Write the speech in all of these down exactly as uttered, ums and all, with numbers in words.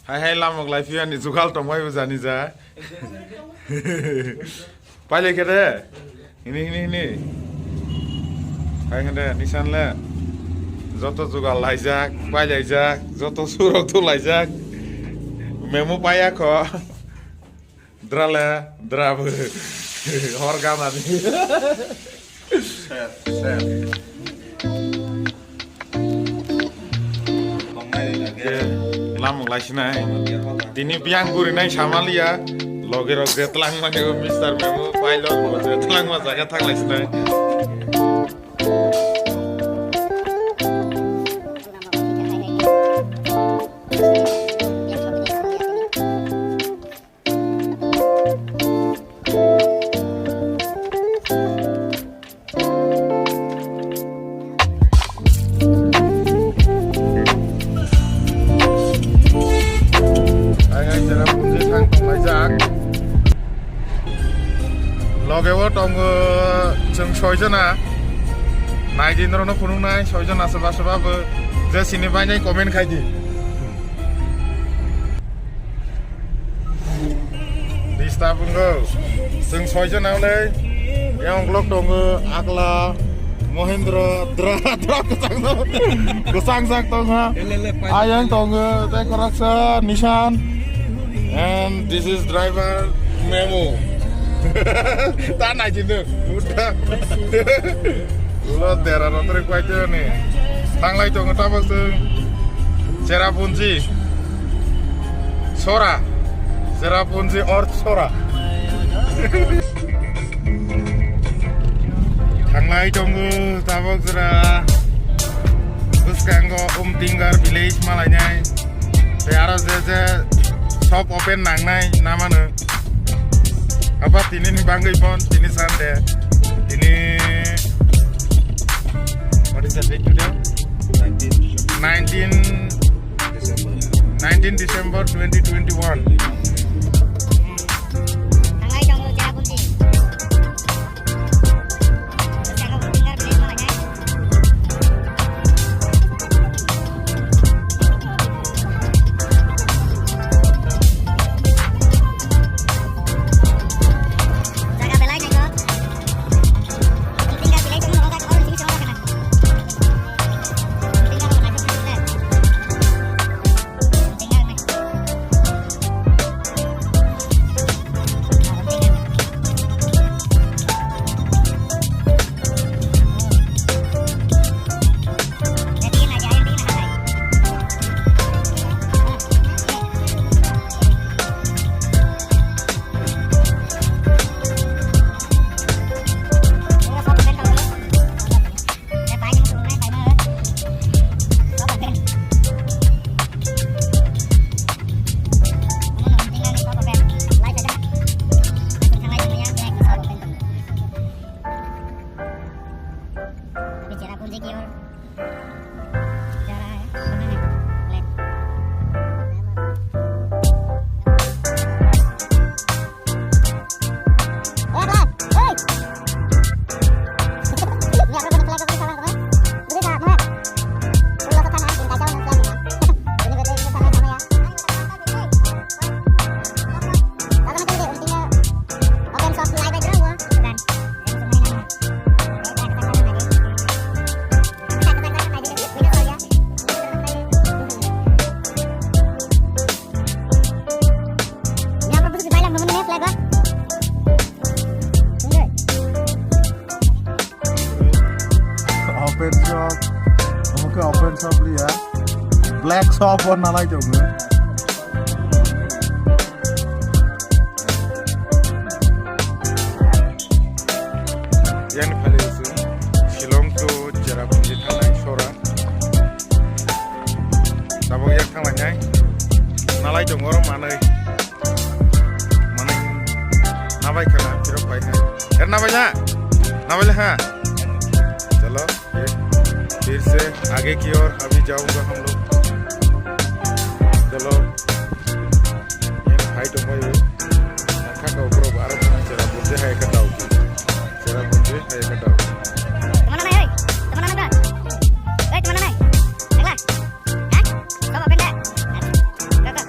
Hai hai lamok lai phiya ni jugal tongbai bo jani ja. Paile khe de. Hini hini hini. Hai hende nisan le. Joto jugal laijak, pai laijak, joto surok tu laijak. Memo paya kho. Drale, drabu. Hor gana ni. Sep, sep. Tongnai lage. Lamuk laisinai. Tini biyang gurinai samaliya. Loge rok je tlang mani o Mister Memo, pilot bo je tlang ma jaga thang laisinai. Ai, ai, jera punji thang tonglaijak. Loge o tongo chwng soi jona. Naidi norokno phunuknai soi jona soba soba bo. Je sini bainai comment khai di. Disturb wngkho. Chwng soi jona hwnwi. Yang vlog tongo, Akla, Mohindra, Dra, Dra kwchang sak, kwchang sak tongo. Ayang tongo, tei khoroksa, Nishan. And this is driver, Memo. Ta nai chinduk. Ulo dera rotri kwaito ni. Tanglai tongo tabok chwng. Cherrapunji. Sora. Cherrapunji or Sora. Thanglai tongo tabok jora. Bwskango Umtingar village malainai. Tei aro je je shop open nangnai namano. Apa tini ni bangwi pon tini Sunday. Tini what is the date today? Nineteen. Nineteen December twenty twenty-one. Open shop. Omo khe open shop liya. Black shop o nalai tongo. Yang ni phale se Shillong to Cherrapunji thangnai sora. Tabok yak thanglainai. Nalai tongo oro manwi. Manwi nabai khana phirok pai kha. Er nabai na? Nabai le ha? Chalo, ye. Phir se aage ki or abhi jaunga hum log. Chalo. Ye khai tongbai. Kha ka bro aro Cherrapunji. Cherrapunji hai khe tao. Tama nai, oi. Tama nai ba. Oi, tama nai. Ekla. Ha? Kau apa enggak? Kau apa?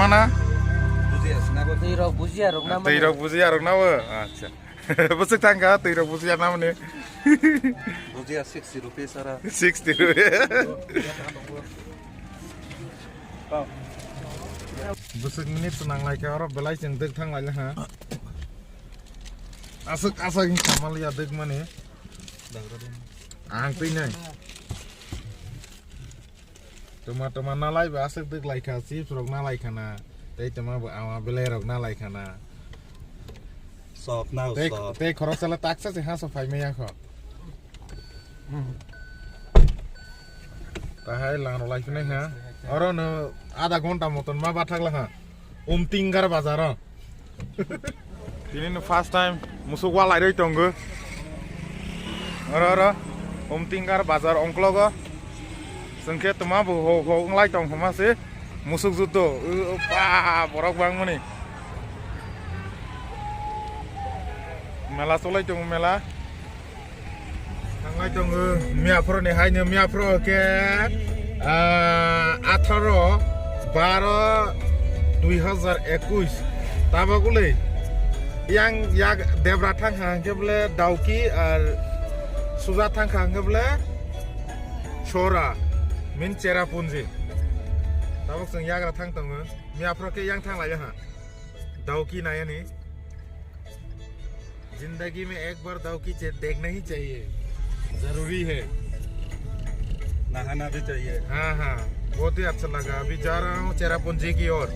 Na? Twi rok bujiya rok na mani. Twi rok bujiya rok na bo? Acha. Bwswk thang kha twi rok bujiya na mani. Bujiya sixty rupees ara. Sixty rupees. Bwswk minute nang lai kha oro belai chwng dwk thang lai ha. Aswk aswk hin samal ya dwk mani. Ang twi nai. Tuma tuma nalai ba aswk dwk lai kha, chips rok nalai kha na. Tei tuma bo ama belai rok nalai kha na. Sok na tei sok. Tei khorok sala taksa se ha so phai maya kho. Tahai lang rok lai phai nai ha. Oro no adha ghonta moton ma bathak la ha. Umtingar bazar o. Tini no first time musuk walai roi tongo. Oro oro Umtingar bazar ongklogo. Chwngkhe tuma bo ho ho wnglai tong khoma se musuk juto. Ba borok bangmani. Mela cholai tongo mela. Thanglai tongo miyaphro ni haino miyaphro khe, ah, atharo baro dui hazar ekush. Tabok ule yang yak debra thang kha hwnkhe bole Dawki ar suja thang kha hwnkhe bole Sora min Cherrapunji. Tabok chwng yagra thang tongo miyaphro khe yang thang lai ha Dawki nayani. जिंदगी में एक बार दावकी चे-, देखना ही चाहिए, जरूरी है। नहाना भी चाहिए। हाँ, हाँ, बहुत ही अच्छा लगा। अभी जा रहा हूँ चेरापूंजी की ओर।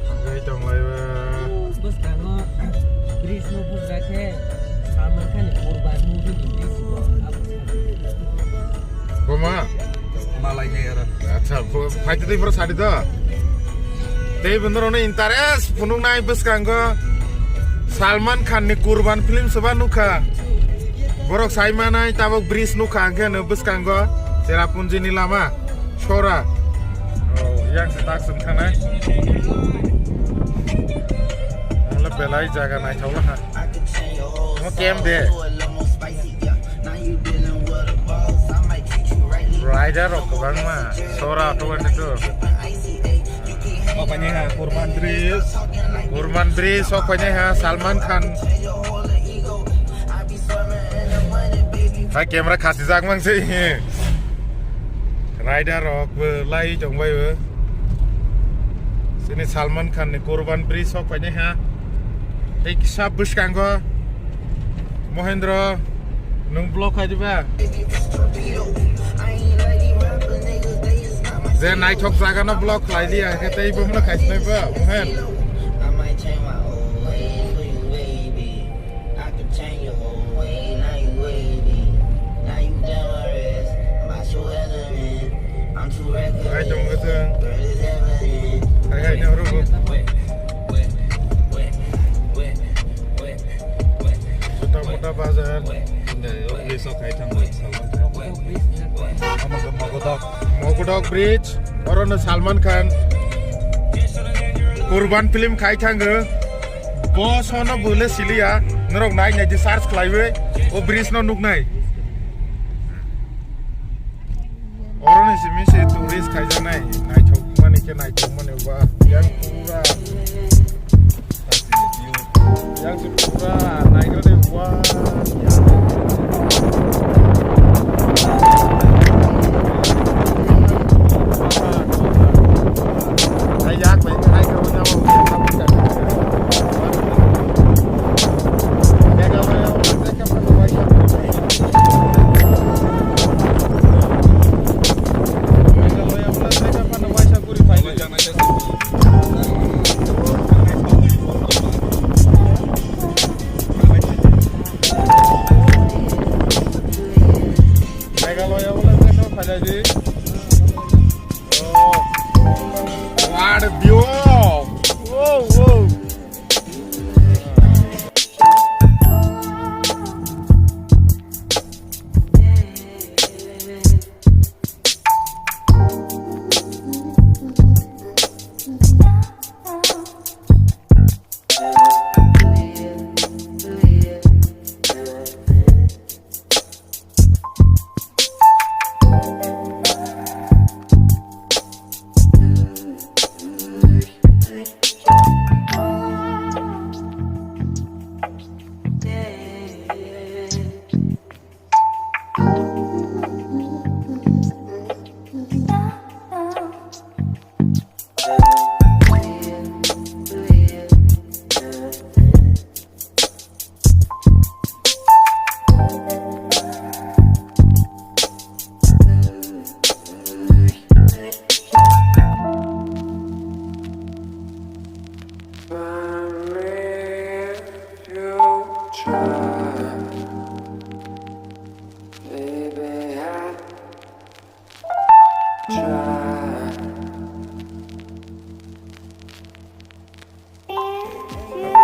Hwnwi tonglaio. Bwskango bridge no bugra khe Salman Khan ni Kurban movie ni bridge bo. Boma? Malai ne ara. Acha, bo, phaitwi twi bro sadi do. Tei bondoro no interest phunuk nai bwskango Salman Khan ni Kurban film soba nukha. Borok sai manai tabok bridge nukha hwnkhe no bwskango Cherrapunji ni lama. Sora. Oh, yang se tak sung thanai. Ang le belai jaga naithok ha. Mo kem de. Rider rok kwbangma. Sora to wende to. Opanai ha Kurban Bridge. Kurban Bridge opanai ha Salman Khan. Hai camera khasi jak mang se. Rider rok bo lai tong bai bo. Sini Salman Khan ni Kurban Bridge sok painai ha. Tei kisa bwskango Mohendro nung vlog khai diba? Je naithok jaga no vlog khlai liya khe tei bo mano khai sinai ba Mohen. I can change your whole way. Now you wavy. Now you glamorous. I'm about your element. I'm too reckless. Hai tong bwswng. Girl is evident. Hai hai nang rugo. Wet, wet, wet, wet, wet, wet. Chota mota bazar. Wet, wet, wet, wet. Mogodok. Mogodok Bridge. Oro no Salman Khan Kurban film khai thango. Bo sono bole siliya. Norok nai nai di search khlaiwi o bridge no nuknai. Oro ni simi se tourist khaijaknai. Naithok mani khe naithok mani ba. Yang pura. Yang se pura naigra de wa. Hai yak bai hai ka wina wa. Meghalaya wala jaga phano waisa guri phai.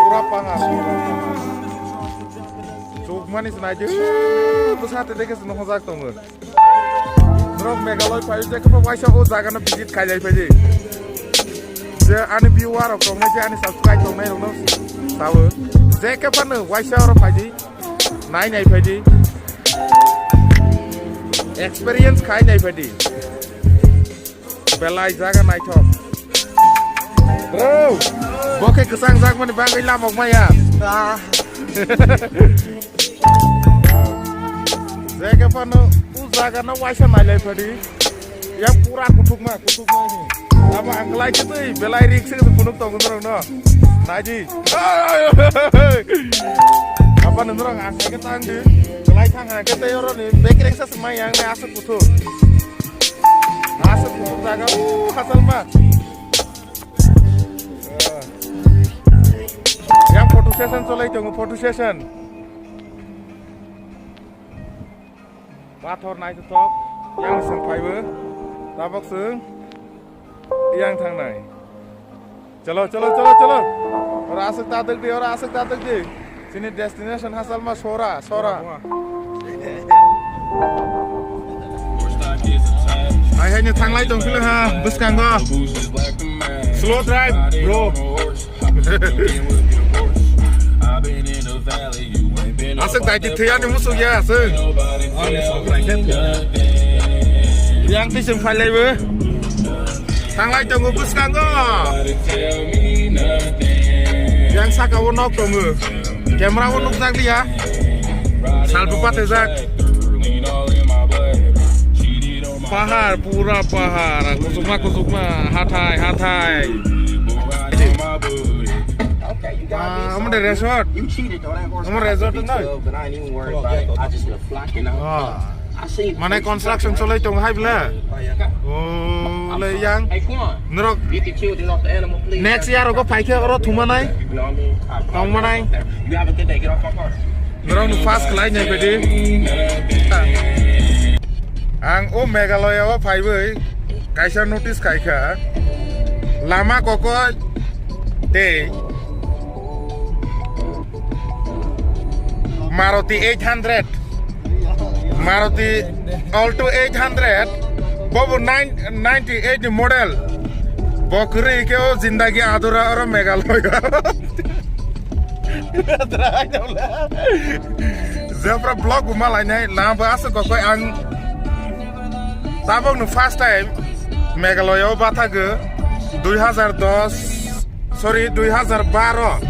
Pura pahar, pura pahar. Chukmani se naidi, bwsa te dekhe se nohojak tongo. Norok Meghalaya phai, je khe waisa o jaga no visit khailai phai di. Je ani viewer rok tongnai, je ani subscribe tongnai rok no sao. Je khe phano waisa oro phai di, nai nai phai di. Experience khai nai phai di. Belai jaga naithok. Bro, bo khe kwchang jakmani bagwi lamok maya. Ah. Je khe phano o jaga no waisa nailai phadi. Ya pura kuthukma, kuthukma hi. Abo ang klai khe twi belai rik se phunuk tongo norok no. Naidi. Apa norok ang khe tang di. Klai thang ha khe tei oro ni bekreng sa smai yang ne asuk kuthuk. Asuk kuthuk jaga o hasalma. Yang photo session cholai tongo, photo session. Pathor naithothok, yang seng phaibo, tabok seng yang thangnai. Chalo, chalo, chalo, chalo. Ora asuk tatuk di, ora asuk tatuk di. Sini destination hasalma Sora, Sora. Hai hai ni thanglai tong phila ha, bwskango. Slow drive, bro. Aswk daiti thwiya ni musuk ya, aswk. Yang twi chwng phailaibo. Thanglai tongo bwskango. Yang saka o nok tongo. Camera o nukjak liya. Salbo patejak. Pahar, pura pahar. Kusukma, kusukma. Hathai, hathai. Ah, omo de resort. Omo resort no? Ah. Mane construction cholai tongo hai bwle? O le yang. Norok next year rogo phaikhe oro thumanai. Tongmanai. Norok no pass khlai nai bedi. Ang o Meghalaya o phaiwi kaisa notice khaikha. Lama kokoi tei Maruti eight hundred. Maruti Alto eight hundred. Bobo nine, ninety-eight ni model. Bo kwrwi khe o zindagi adura oro Meghalaya. Jepra vlog bo malainai, lama bo aswk kokoi ang tabok no first time Meghalaya o bathago dui hazar dos, sorry, dui hazar baro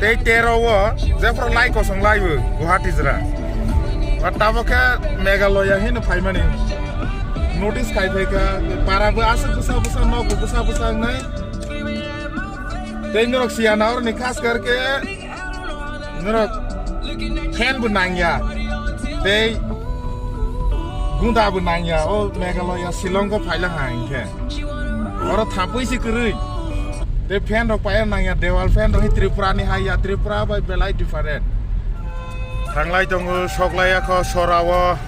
tei tero o jepra lai kosong lai bo Guwahati jora. O tabok khe Meghalaya hino phaimani notice khai phaikha, para bo aswk bwsa bwsa, nok bo bwsa bwsa wngnai. Tei norok siya na oroni khas kar khe norok fan bo nangya tei gunda bo nangya. O Meghalaya Shillong o phaila ha hinkhe oro thapwi se kwrwi. Tei fan rok paina nangya, dewal fan rok hi Tripura ni hai ya, Tripura bai belai different. Thanglai tongo, soklai yakho Sora o.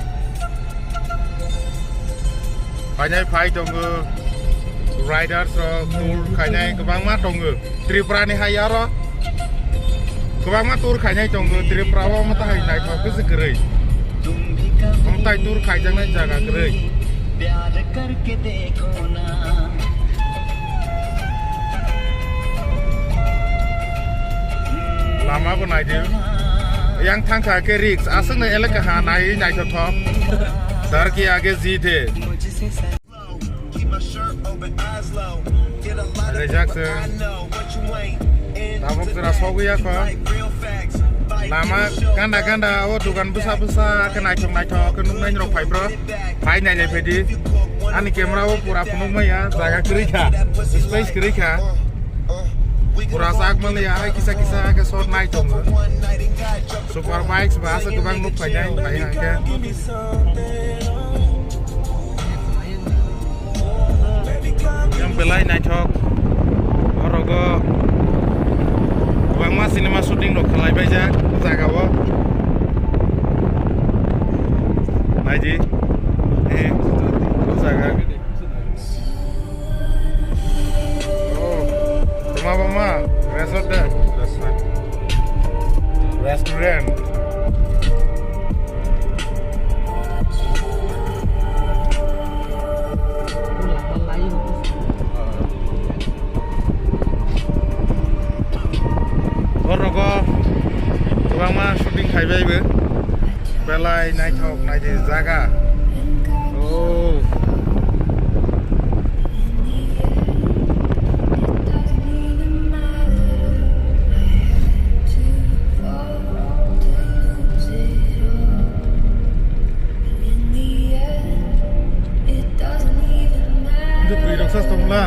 Phainai phai tongo, riders rok tour khainai kwbangma tongo. Tripura ni hai aro kwbangma tour khainai tongo. Tripura o omo tahai naithok khe se kwrwi. Omo tai tour khaijaknai jaga kwrwi. Lama bo naidi. Yang thangkha khe risk. Aswkno elaka ha nai naithothok. Dar ke aage jeet hai. Rejak se. Tabuk jora sogwi ya kho. Lama ganda ganda o dukan bwsa bwsa khe naithok naithok khe nuknai rok phai bro. Phai nailai phaidi. Ani camera o pura phunuk maya, jaga kwrwi kha, space kwrwi kha. Pura sak mani ya, hai kisa kisa ke shot nai tongo. Super bikes ba asa kwbang nuk phainai, phai hangke. Yang belai naithok. Orogo kwbangma cinema shooting rok khlai baijak jaga o. Naidi. Eh, o jaga. Oh, tuma bama, resort da. Restaurant. Orogo kwbangma shooting khaibaibo. Belai naithok naidi jaga. Oh. Itu twi rok sas tongla.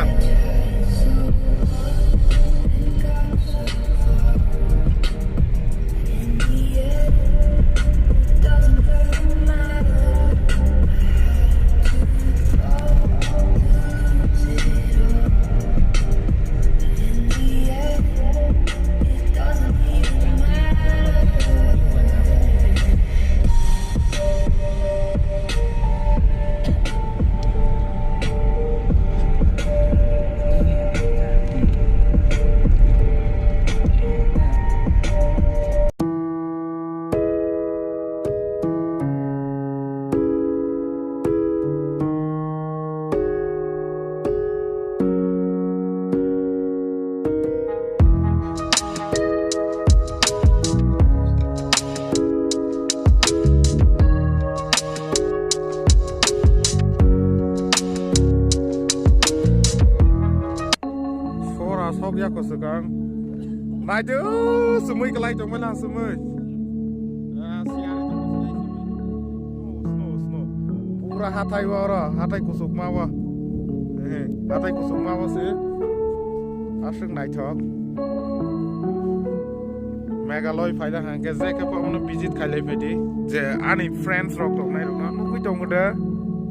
Sora sok ya kwswkang. Naidi, o, sumui kwlai tongmani ang sumui. Ah, siyari tongmani sumui. Snow, snow, snow. Pura hathai o oro, hathai kusukma o. Eh, hathai kusukma o se. Aswk naithok. Meghalaya phaida hangke je khe phano visit khailai phaidi. Je ani friends rok tongnai rokno nugwi tongo de.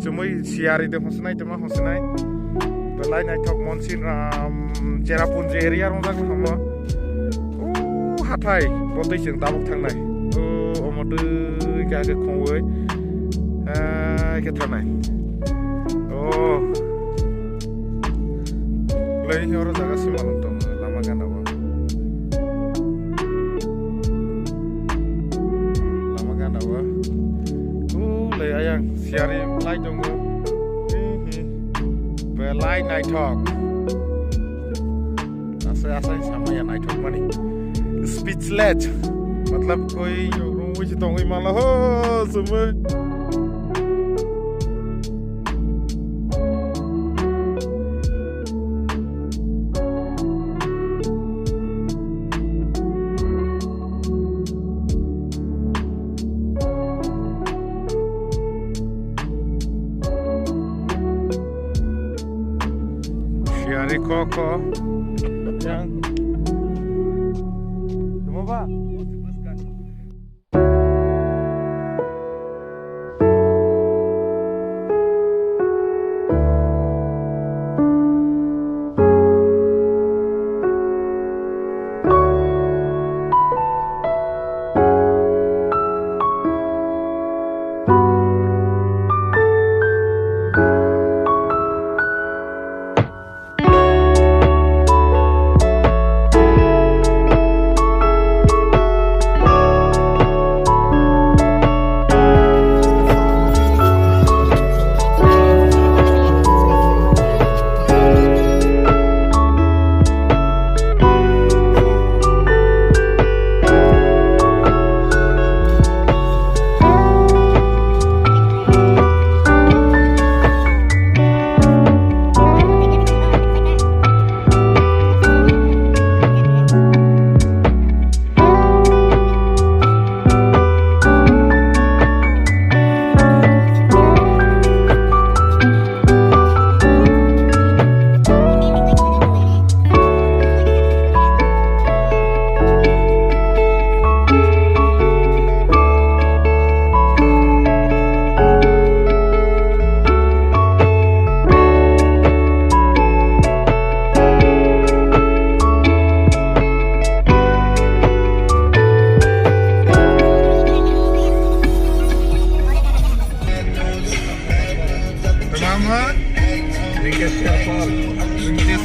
Chumui siyari de hosnai tongma hosnai. Belai naithok Monsinram, Cherrapunji area rwngjak tongmo. O hathai, bo twi chwng tabuk thangnai. O omo twi kha khe khongwi. Hai khe thangnai. O. Lai oro jaga simalwng tongo, lama gana o. Lama gana o. O lai ayang. Siyari lai tongo. Hi, hi. Belai naithok. Asai, asai samaya naithok mani. Speechless. Matlab koi rungwi se tongwi mala ho, sumui. Siyari kho kho. Yang. Tuma ba?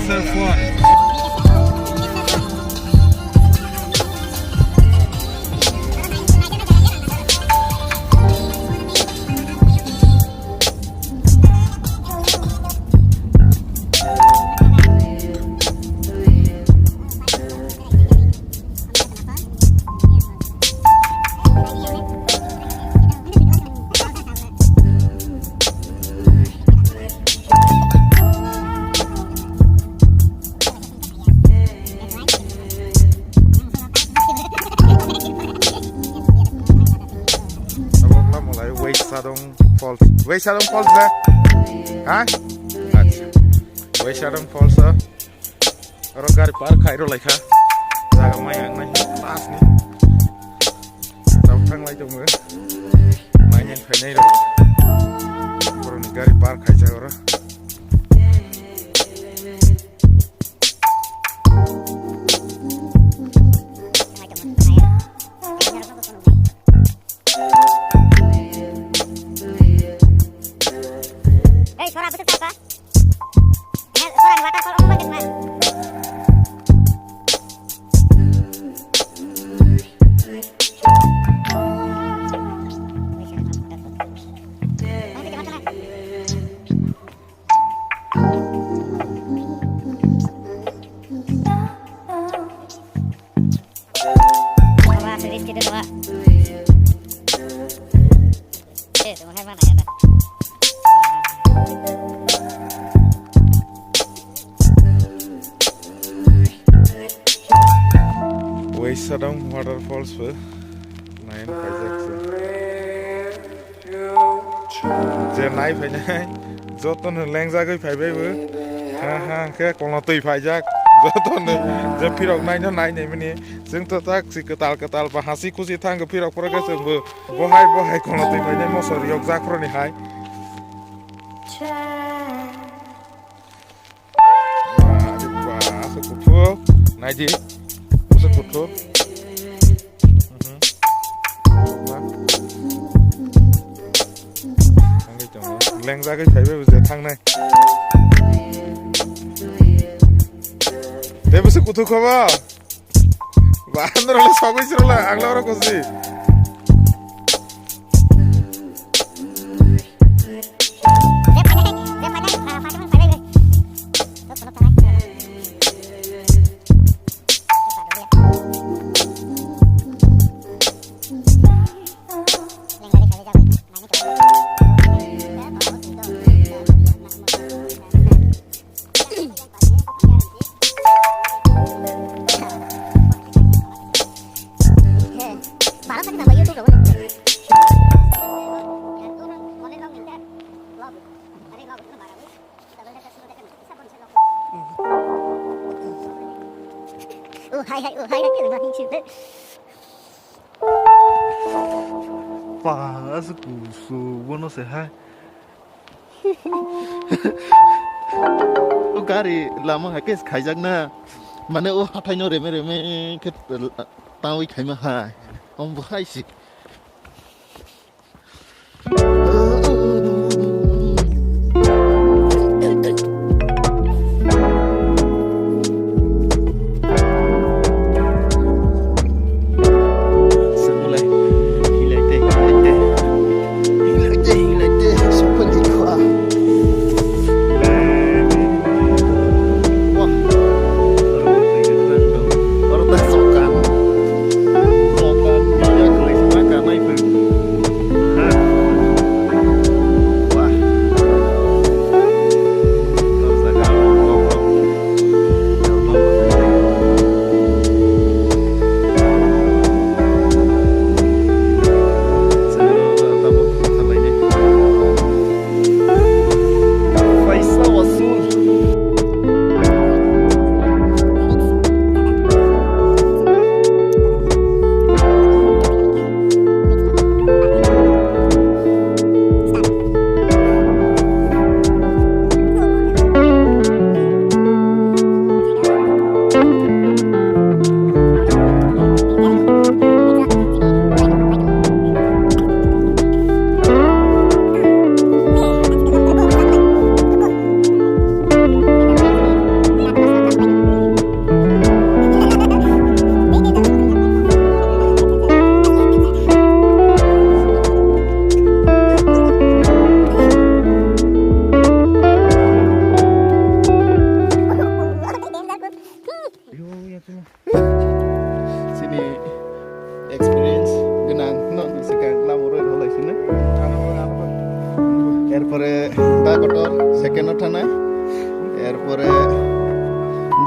Sir phone. Tabok la mulai West Sadong Falls. West Sadong Falls na? Ha? Acha. West Sadong Falls o. Oro gari park khai rw laikha. Jaga mai ang nai last ni. Tamo thang lai tongo. Mai nang phainai rok. Boroni gari park khai jak oro. Ei, sora bwswk saka? Hel, sora ni waterfall omo bai tongma. Aba aswk risk khe tongma. Eh, tongma hai mana ya da. West Sadong Waterfalls bo naina paijak se. Je nai phainai jotono lengjagwi phaibai bo. Ha ha, hwnkhe kolno twi phaijak jotono. Je phirok naino nai nai mani. Chwng to tak si kwtal kwtal ba hasi khusi thang phirok phoro khe chwng bo bohai bohai kolno twi phainai mosor yok jak phoro ni hai. Ba, ba, asa kuthuk. Naidi. Asa kuthuk. Mhm. Ba. Thangwi tongo. Lengjagwi phaibai bo je thangnai. Tei bwswk kuthuk kho bo? Ba, norok le sogwi sirok le, ang le oro kusi. Oh, hai, hai, oh, hai, hai, oh, hai, hai. Ba, aswk kusu, bono se hai. O gari lama hai khe khaijak na. Mane o hathai no reme reme khe tangwi khaima hai. Om bo hai si.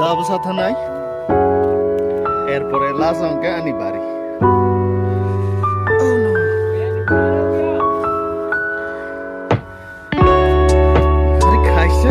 Tabsa thanai. Erpore last hwnkhe ani bari. Ari khaise.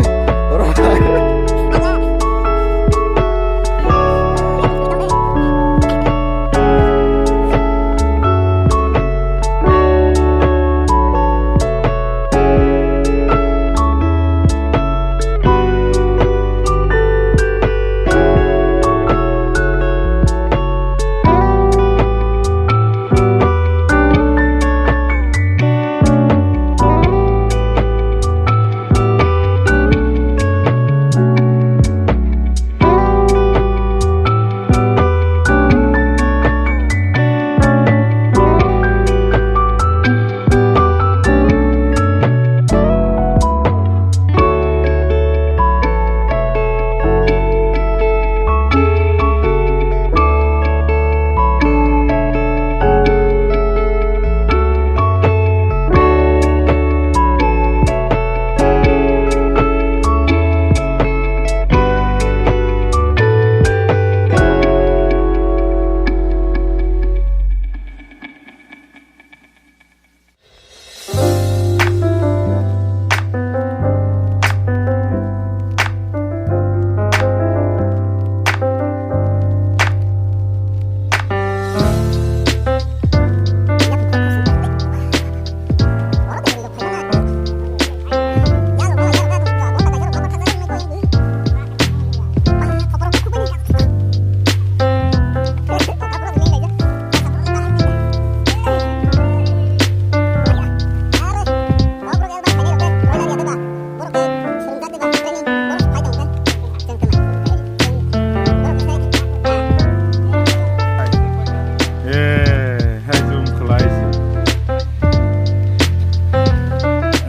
Eh, hai zoom khlai se.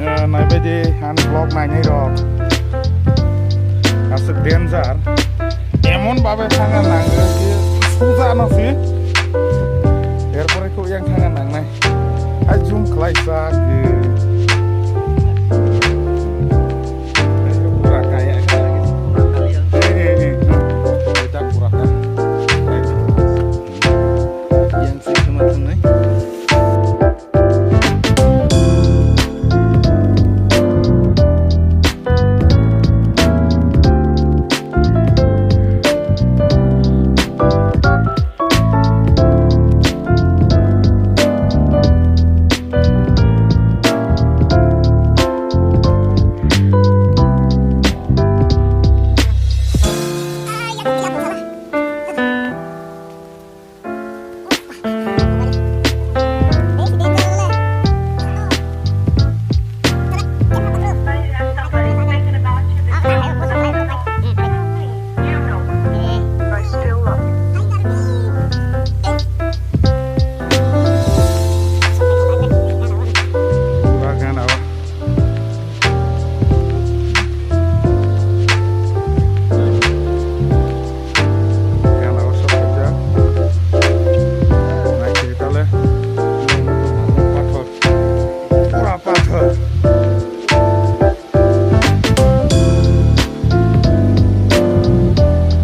Eh, naibaidi ani vlog nainai rok. Aswk danger. Emon babe thangna nango ki suja no si. Erpore kho yang thangna nangnai. Hai zoom khlai sa ki. Pura kaya. Eh, eh, eh. Eta pura kaya. Yang sih cuma tunai. Gana o sok khaijak. Naisingtale. Pathor. Pura pathor.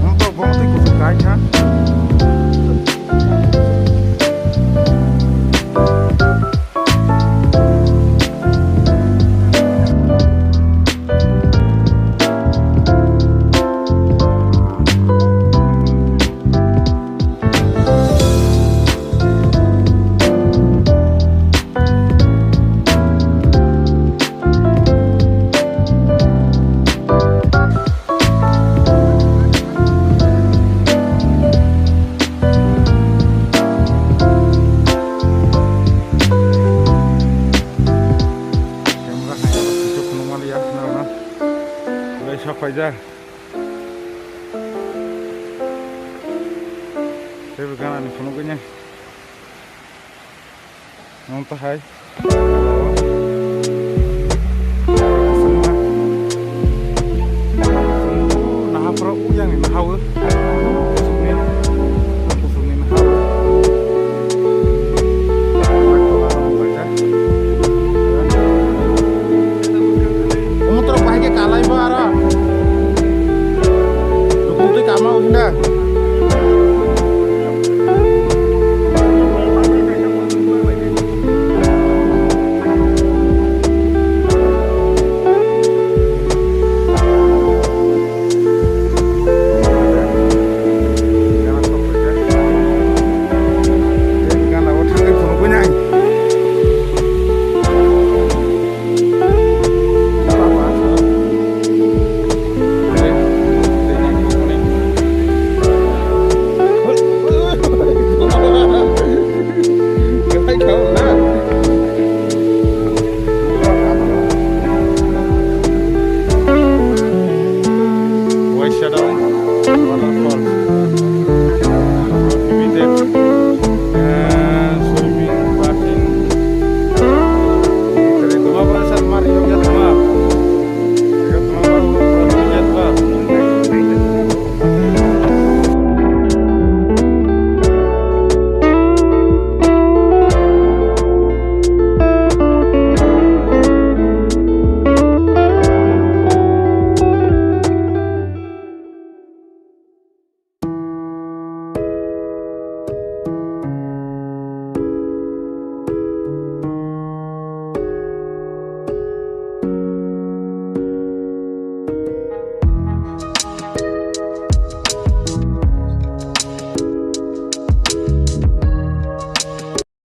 Wngkha bo tei kuchuk kaitha. Camera hai, kichu phunukmani ya, na, na. Lai sok phaijak. Teibo ganani phunukgwi nai. Nong tahai. Naha phoro uyang ni naha o. Kusukni, kusukni naha o. Omo toro bahai khe kalai bo aro. Dukung twi Mau hinda. Gana o thangwi phunukgwi nai. Waisa dong.